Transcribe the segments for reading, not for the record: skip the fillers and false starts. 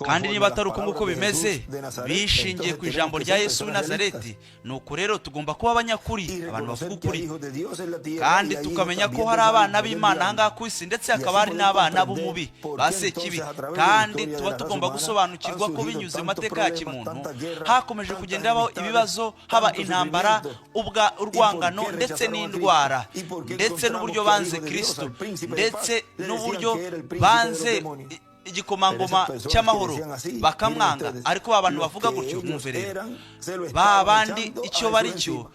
Kandi Conforme niba a las atari uko nguko palabras de bimeze, Jesús de Nazaret, bishingiye entonces ku ijambo tenemos que rya ser Yesu w'i personas Nazareti, realistas nuko rero tugomba kuba abanyakuri, y abantu reconocer bavuga que hay ukuri, hijos de Dios en la tierra kandi y hay hijos tukamenya ko también hari del abana maligno, del b'Imana aha diablo. ngaha ku isi, ndetse Y hakaba así hari poder n'abana comprender b'umubi por ba qué Sekibi. entonces a través de la Kandi historia de tuba la raza tugomba humana han gusobanukirwa ko surgido binyuze mu tantos mateka ya problemas, kimuntu tantas guerras, hakomeje tantas kugenda habaho enemistades, ibibazo, haba tanto intambara, sufrimiento. ubwa ¿Y por urwangano qué ndetse rechazaron a Cristo? n'indwara, ¿Y por qué ndetse encontramos n'uburyo que al banze Hijo de Dios, Kristo, al príncipe de paz, ndetse le decían n'uburyo que era el príncipe de los banze demonios? Pero esas igikomangoma personas que cy'amahoro decían así, miren bakamwanga. ustedes, Ariko ba bantu los bavuga que gutyo, ellos mwumve rero, eran, se lo ba estaban bandi echando a icyo Jesús bari cyo encima.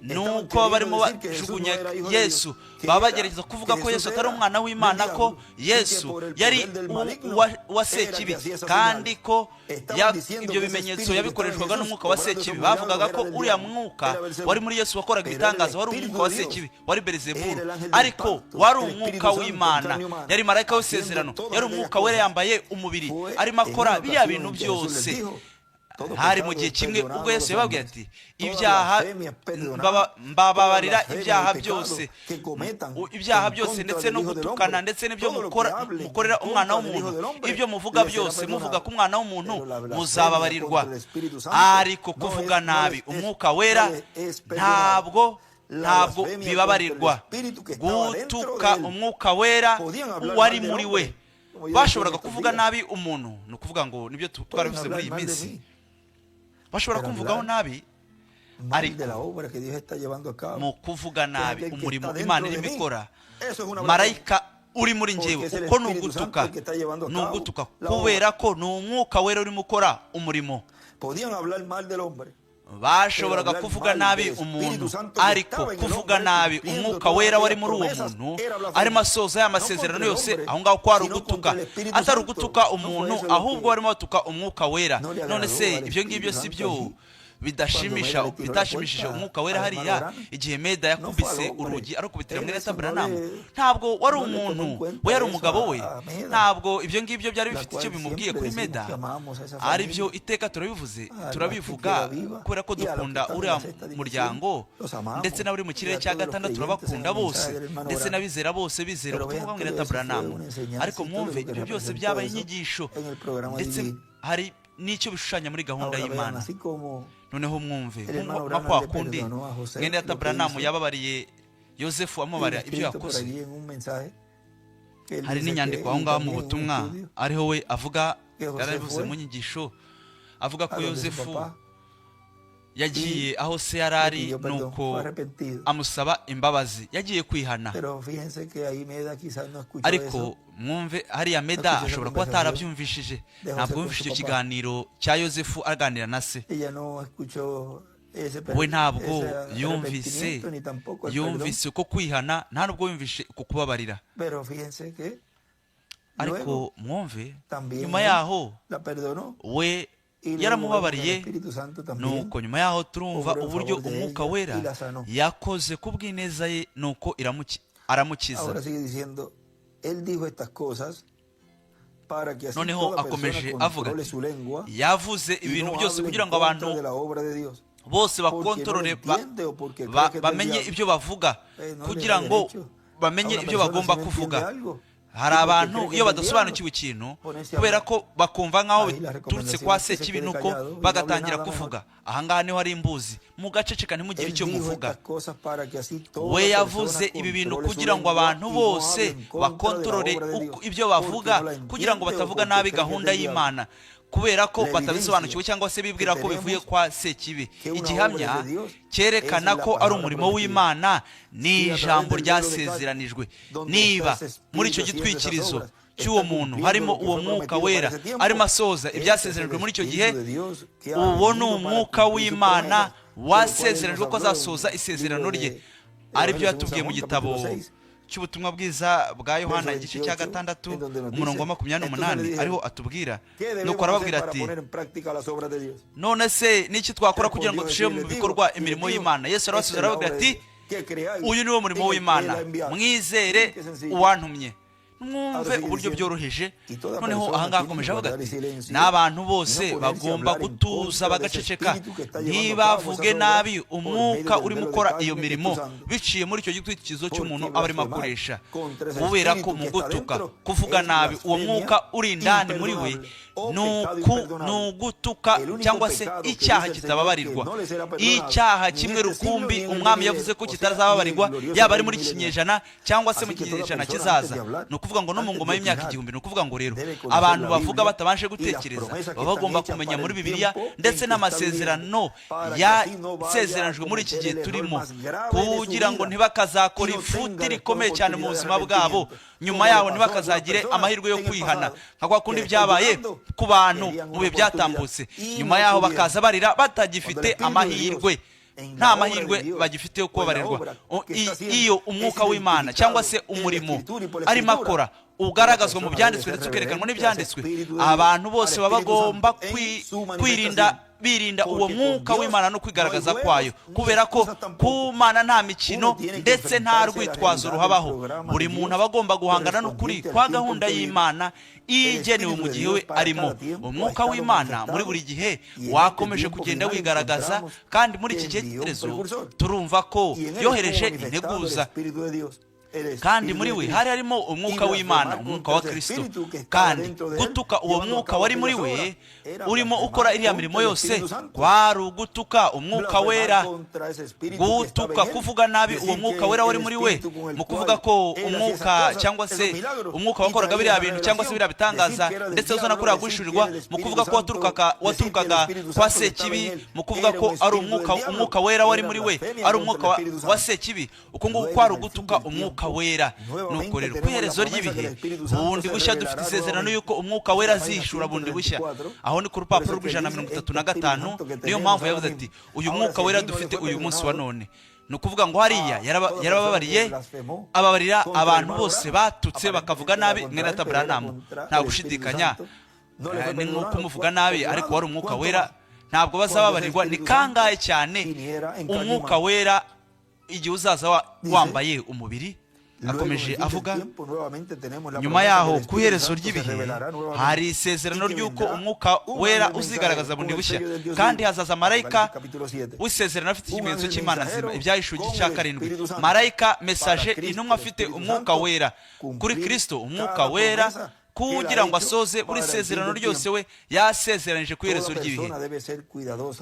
ni Estaban uko queriendo barimo decir que Jesús no bajugunya era hijo de Dios, Yesu, que baba era, bagerageza kuvuga que ko Jesús Yesu atari era umwana del w'Imana, ko diablo y que Yesu por el yari poder del maligno uwa era Sekibi, que hacía esas kandi señales. ko Estaban diciendo ibyo que ese bimenyetso espíritu que estaba en yabikoreshwaga Jesús, n'umwuka wa obrando esos Sekibi. milagros, Bavugaga era ko del uriya diablo, mwuka era Belcebú. wari muri Yesu wakoraga Pero era el ibitangaza wari Espíritu umwuka wa de Dios, Sekibi, wari Belzebulu, era el ángel del ariko pacto, wari el umwuka Espíritu Santo en w'Imana, carne humana, yari marayika haciendo w'isezerano, todas yari aquellas umwuka wera cosas. yambaye umubiri, Fue arimo en akora una biriya ocasión bintu en que Jesús les byose. dijo: todo Hari mu pecado gihe es kimwe ubwo perdonado a Yesu los yababwiye hombres, ati toda ibyaha blasfemia es perdonada, toda mbababarira blasfemia y ibyaha pecado byose, que cometan ibyaha en byose contra ndetse del no Hijo del gutukana Hombre, ndetse n'ibyo todo lo que hablen en mukorera umwana contra del Hijo w'umuntu, del Hombre ibyo muvuga les será byose muvuga perdonado. ku mwana w'umuntu Pero la blasfemia muzababarirwa. contra el Espíritu Santo Ariko no es, kuvuga no nabi les es, umwuka no wera les es perdonado. ntabwo La ntabwo blasfemia contra el bibabarirwa. Espíritu que estaba dentro Gutuka de él, umwuka wera podían hablar wari mal del muri we, hombre, como yo decía en bashoboraga estos kuvuga días, nabi umuntu, ni ukuvuga ngo nibyo pueden twarabivuze muri hablar iyi mal de minsi, mí, bashobora pero kumvugaho hablar nabi, mal de ariko la obra que Dios está llevando a cabo mu kuvuga con nabi aquel que umurimo está Imana dentro de irimo mí, ikora, eso es una blasfemia. marayika uri muri Porque njyewe, es el uko ni Espíritu Santo ugutuka, el que está llevando a ni cabo ugutuka la obra. kubera ko ni umwuka wera urimo ukora umurimo. Podían hablar mal del hombre, pero Bashoboraga hablar kuvuga mal nabi del Espíritu umuntu, Santo que ariko estaba en el kuvuga hombre nabi cumpliendo umwuka todas wera wari aquellas muri uwo promesas muntu era arimo blasfemia. asoza ya No contra masezerano el yose, hombre, aho ngaho kwari sino ugutuka, contra el Espíritu atari Santo. ugutuka No fue umuntu, eso lo ahubwo que barimo batuka umwuka wera. no le None agradó se al ibyo ngibyo Espíritu si Santo byo allí cuando bidashimisha Meda le tiró la bitashimishije puerta umwuka wera al hermano hariya Branham? igihe Meda No fue al yakubise hombre. urugi arukubitira Él mwene eso no Branham, le, ntabwo wari no le tomó en umuntu, we cuenta yari eso umugabo we, a Meda, ntabwo ibyo ngibyo byari la bifite icyo cual bimubwiye siempre kuri decimos Meda. que amamos a esa Ari byo familia, iteka turabivuze, a los que queda turabivuga viva kubera ko y a los que dukunda están en uriya la sexta dimensión, muryango los ndetse amamos n'abari mu y kirere a cya todos los gatandatu creyentes en turabakunda el mensaje bose, del hermano ndetse Branham. n'abizera bose bizera Pero ubutumwa vean, bwa mwene todo eso fue Branham. una enseñanza Ariko y todo lo mwumve que ibyo byose representó byabaye eso inyigisho en el programa ndetse divino. hari n'icyo bishushanya muri gahunda Ahora vean, y'Imana. así como Noneho mwumve el hermano nka Branham kwa le kundi perdonó a José mwene lo que Branham hizo, yababariye Yosefu hay un amubabarira ibyo escrito por yakoze, allí en un mensaje que él hari dice que, n'inyandiko aho y ngaho mu también en un butumwa estudio, ariho we avuga, que José yarabivuze fue mu nyigisho avuga ko a donde su Yosefu papá yagiye y aho se yari le ari, pidió perdón, fue nuko arrepentido. amusaba imbabazi, yagiye kwihana. Pero fíjense que ahí Meda quizás no escuchó Ariko eso, mwumve hariya no Meda escuchó esa ashobora kuba conversación atarabyumvishije, de José ntabwo con yumvise su icyo papá. kiganiro cya Yosefu aganira na se. Ella no escuchó ese, We ntabwo ese yumvise arrepentimiento ni tampoco el perdón. yumvise uko kwihana, nta nubwo yumvise uko kubabarira. Pero fíjense que Ariko luego mwumve también nyuma él yaho la perdonó we y luego vemos que el yaramubabariye, Espíritu Santo también nuko nyuma yaho turumva obró en uburyo favor de umwuka ella y wera la sanó. yakoze ku bw'ineza ye, nuko aramukiza. Ahora sigue diciendo, él dijo estas cosas para que así Noneho toda persona akomeje avuga controle ati su lengua yavuze y ibintu no byose hable en kugira ngo contra abantu de la obra de Dios, bose porque no lo bakontorore entiende o porque cree que es del bamenye diablo. ibyo bavuga, No le kugira da ngo derecho a bamenye una ibyo persona si bagomba no entiende kuvuga. algo Hari y porque abantu cree que iyo es del diablo, badasobanukiwe ikintu ponerse a kubera hablar. ko bakumva nk'aho Ahí la biturutse recomendación kwa es que se Sekibi, quede nuko callado y no hable bagatangira nada mejor. kuvuga. Ahangaha niho hari imbuzi, mugaceceka ntimugire Él icyo dijo muvuga. estas cosas para que así We toda persona yavuze ibi bintu controle su kugira ngo lengua abantu y no bose hable en contra de la bakontorore obra de Dios, ibyo porque bavuga, no la kugira ngo entiende o batavuga porque nabi cree que es gahunda del diablo. y'Imana, kubera ko La evidencia batabisobanukiwe cyangwa se que bibwira ko bivuye tenemos kwa Sekibi. que una obra es Igihamya de Dios es cyerekana la ko ari palabra umurimo prometida. w'Imana ni Si a través ijambo del velo de Cal, ryasezeranijwe. donde está Niba ese muri icyo espíritu haciendo esas gitwikirizo obras, cy'uwo está muntu cumpliendo harimo lo que uwo fue mwuka prometido para wera ese tiempo, arimo asohoza ese es el ibyasezeranijwe muri icyo gihe, Espíritu de Dios que ha uwo ni venido para umwuka cumplir su w'Imana promesa, de lo cual Él nos wasezeranijwe ko habló en azasohoza el isezerano libro rye, de aribyo Evangelio según yatubwiye San mu Juan, gitabo capítulo 6, cy'ubutumwa bwiza bwa Yohana verso igice cya 28, gatandatu en donde nos umurongo dice, wa makumyabiri entonces n'umunani le dijeron, ariho atubwira, ¿qué nuko debemos hacer arababwira para ati poner en práctica las obras de Dios? none se niki twakora kugira ngo Respondió dushyire Jesús y mu les dijo, bikorwa y les imirimo dijo, y'Imana? Yesu esta arabasubiza es la arababwira obra de ati Dios, que creáis uyu ni wo murimo en el que Él w'Imana, ha enviado. Miren mwizere qué sencillo. uwantumye. Mwumve uburyo byoroheje. Noneho ahangaha akomeje avuga ati n'abantu bose bagomba gutuza bagaceceka, ntibavuge nabi umwuka urimo ukora iyo mirimo biciye muri icyo gitwikirizo cy'umuntu aba arimo akoresha, kubera ko mu gutuka, kuvuga nabi uwo mwuka uri indani muri we ni ugutuka cyangwa se icyaha kitababarirwa. Icyaha kimwe rukumbi umwami yavuze ko kitazababarirwa, yaba ari muri iki kinyejana cyangwa se mu kinyejana kizaza, ni ukuvuga ngo no mu ngoma y'imyaka 1000. Ni ukuvuga ngo rero abantu bavuga batabanje gutekereza baba bagomba kumenya muri Bibiliya ndetse n'amasezerano yasezeranijwe muri iki gihe turimo, kugira ngo ntibakazakora ifuti rikomeye cyane mu buzima bwabo, nyuma yaho ntibakazagire amahirwe yo kwihana nka kwa kundi byabaye ku bantu mu bihe byatambutse, nyuma yaho bakaza barira batagifite amahirwe, nta mahirwe bagifite yo kubabarirwa. Iyo umwuka w'Imana cyangwa se umurimo arimo akora ugaragazwa mu byanditswe ndetse ukerekanwa n'ibyanditswe, abantu bose baba bagomba kwirinda, birinda uwo mwuka w'Imana no kwigaragaza kwayo, kubera ko ku Mana nta mikino ndetse nta rwitwazo ruhabaho. Buri muntu aba agomba guhangana n'ukuri kwa gahunda y'Imana igenewe mu gihe we arimo. Umwuka w'Imana muri buri gihe wakomeje kugenda wigaragaza, kandi muri iki cyerekezo turumva ko yohereje integuza, kandi muri we hari harimo umwuka w'Imana, umwuka wa Kristo. Kandi gutuka uwo mwuka wari muri we urimo ukora iriya mirimo yose kwari ugutuka umwuka wera, gutuka, kuvuga nabi uwo mwuka wera wari muri we, mu kuvuga ko umwuka cyangwa se umwuka wakoraga biriya bintu cyangwa se biriya bitangaza ndetse uzana kuriya guhishurirwa, mu kuvuga ko waturukaga kwa Sekibi, mu kuvuga ko ari umwuka wera wari muri we ari umwuka wa Sekibi. Uko nguko kwari ugutuka umwuka wera. Nuko rero ku iherezo ry'ibihe bundi bushya dufite isezerano y'uko umwuka wera azishura bundi bushya. Aho ni ku rupapuro rw'135. Niyo mpamvu yavuze ati uyu mwuka wera dufite uyu munsi wa none. Ni ukuvuga ngo hariya yarababariye, ababarira abantu bose batutse bakavuga nabi mwene data Branham. Nta gushidikanya ni nk'uko umuvuga nabi, ariko wari umwuka wera, ntabwo bazababarirwa. Ni kangahe cyane umwuka wera igihe uzaza wambaye umubiri. Akomeje avuga nyuma yaho ku iherezo ry'ibihe hari isezerano ry'uko umwuka wera uzigaragaza bundi bushya, kandi hazaza marayika w'isezerano afite ikimenyetso cy'Imana nzima. Ibyahishuwe igice cya 7, marayika mesaje, intumwa afite umwuka wera kuri Kristo, umwuka wera kugira ngo asoze buri sezerano ryose we yasezeranije ku iherezo ry'ibihe.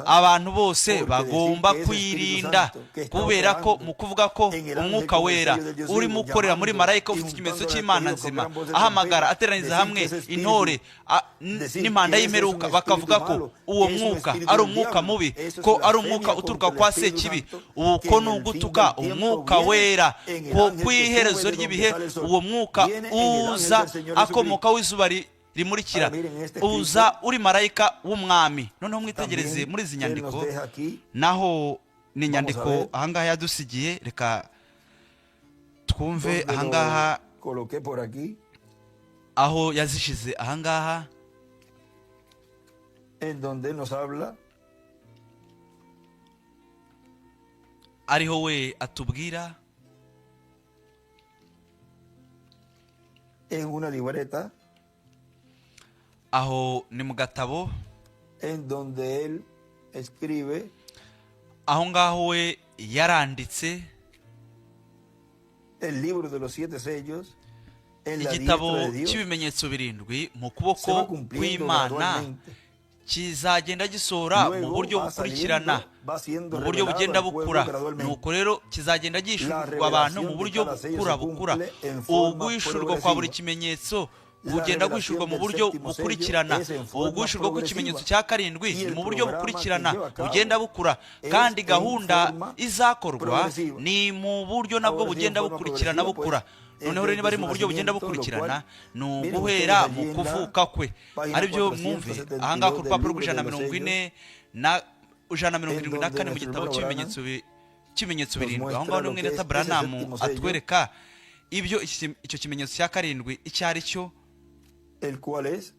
Abantu bose bagomba kwirinda, kubera ko mu kuvuga ko umwuka wera urimo ukorera muri marayika ufite ikimenyetso cy'Imana nzima, ahamagara ateraniza hamwe intore n'impanda y'imperuka, bakavuga ko uwo mwuka ari umwuka mubi, ko ari umwuka uturuka kwa Sekibi, uko ni ugutuka umwuka wera. Ko ku iherezo ry'ibihe uwo mwuka uza akomoka w'izuba rimurikira, uza uri marayika w'umwami. Noneho mwitegereze muri izi nyandiko, naho ni inyandiko ahangaha yadusigiye, reka twumve ahangaha aho yazishize ahangaha, ariho we atubwira en una libreta, aho ni mu gatabo, en donde él escribe, aho ngaho we yaranditse el libro de los 7 sellos, igitabo cy'ibimenyetso 7 mu kuboko kw'Imana kizagenda gisohora mu buryo bukurikirana, mu buryo bugenda bukura. Nuko rero kizagenda gihishurwa abantu mu buryo bukura bukura. Uguhishurwa kwa buri kimenyetso bugenda guhishurwa mu buryo bukurikirana. Uguhishurwa kw'ikimenyetso cya 7 ni mu buryo bukurikirana bugenda bukura, kandi gahunda izakorwa ni mu buryo nabwo bugenda bukurikirana bukura. Noneho rero niba ari mu buryo bugenda bukurikirana, ni uguhera mu kuvuka kwe, aribyo mwumve ahangaha ku rupapuro rw'140 na 174 mu gitabo cy'ibimenyetso 7. Aho ngaho ni mwene data Branham atwereka ibyo icyo kimenyetso cya 7 icyo ari cyo, el cual es